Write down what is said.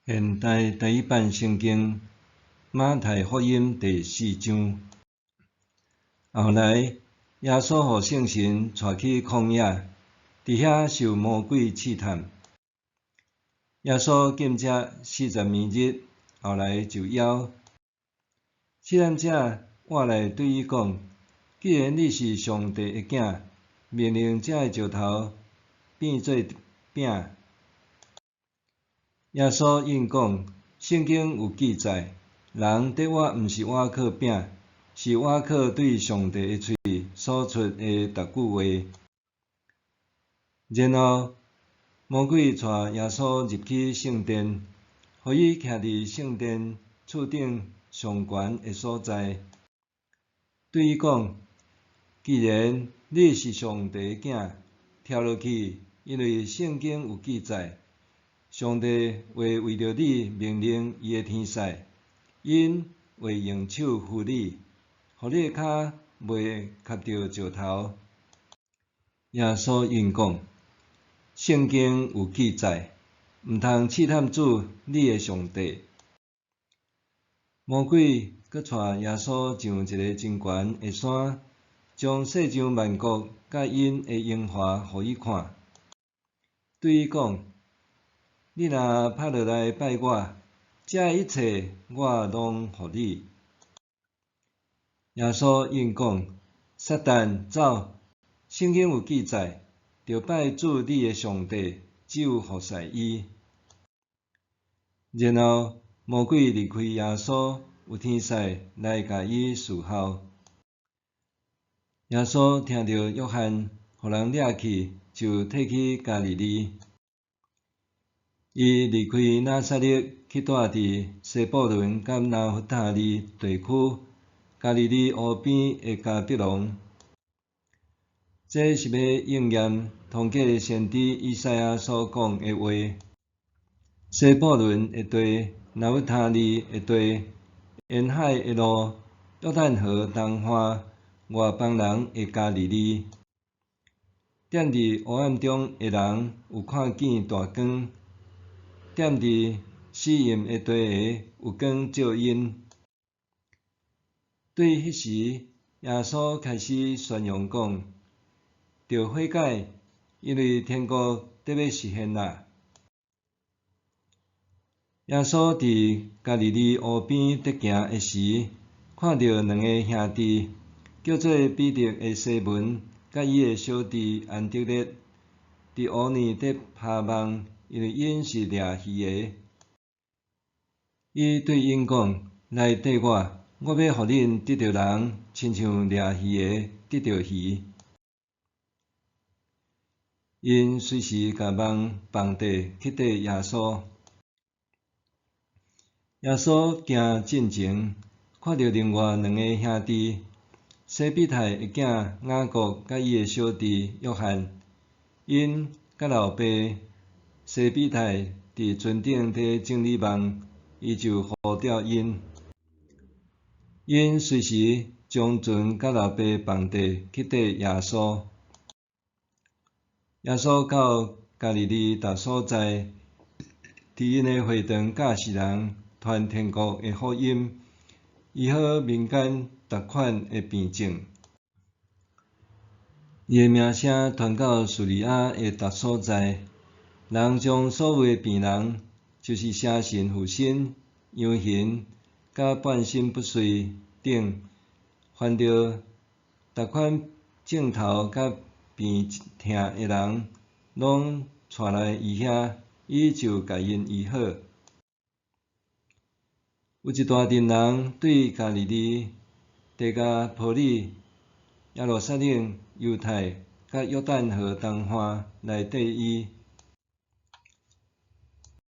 現代台語版聖經馬太福音第四章。後來，耶穌予聖神帶去曠野，佇遐受魔鬼試探。耶穌禁食40暝日，後來就枵。試探者倚來對伊講：既然你是上帝的囝，命令這个石頭變做餅。耶穌應講：聖經有記載，人得活毋是倚靠餅，是倚靠對上帝的喙所出的逐句話。然後，魔鬼帶耶穌入去聖殿，予伊徛佇聖殿柱頂上懸的所在，對伊講：既然你是上帝的囝，跳落去，因為聖經有記載，上帝會為著你命令伊的天使，𪜶會用手扶你，予你的跤袂磕著石頭。耶穌應講：聖經有記載，毋通試探主你的上帝。魔鬼閣帶耶穌上一个真懸的山，將世上萬國佮𪜶的榮華予伊看，對伊講：你若拍落來拜我，這一切我攏予你。耶穌應講：撒旦走！聖經有記載，著拜主你的上帝，只有服侍伊。然後魔鬼離開耶穌，有天使來共伊侍候。耶穌聽著約翰予人掠去，就退去加利利。伊離開拿撒勒，去蹛佇西布倫佮拿弗他利地區，加利利湖邊的迦百農。這是欲應驗通過先知以賽亞所講的話：西布倫的地，拿弗他利的地，沿海的路，約旦河東岸，外邦人的加利利。踮佇黑暗中的人有看見大光，踮佇死蔭的地下有光照𪜶。對彼時，耶穌開始宣揚講：著悔改，因為天國得欲實現啦。耶穌佇加利利湖邊佇行的時，看著兩个兄弟，叫做彼得的西門，佮伊的小弟安德烈，佇湖內佇拋網，因為𪜶是掠魚的。伊對𪜶講：來綴我，我欲予恁得著人，親像掠魚的得著魚。𪜶隨時共網放綴去綴耶穌。耶穌行進前，看著另外兩个兄弟，西庇太的囝雅各佮伊的小弟約翰，𪜶佮老爸西庇太佇船頂佇整理網，伊就呼召𪜶。𪜶隨時將船佮老爸放綴去綴耶穌。耶穌到加利利逐所在，佇𪜶的會堂教示人，傳天國的福音，醫好民間逐款的病症。伊的名聲傳到敘利亞的逐所在，人將所有的病人，就是邪神附身、烊形、佮半身不遂等，犯著逐款症頭佮病疼的人，攏帶來伊遐，伊就共𪜶醫好。有一大陣人對加利利、低加波利、耶路撒冷、猶太佮約旦河東岸來綴伊。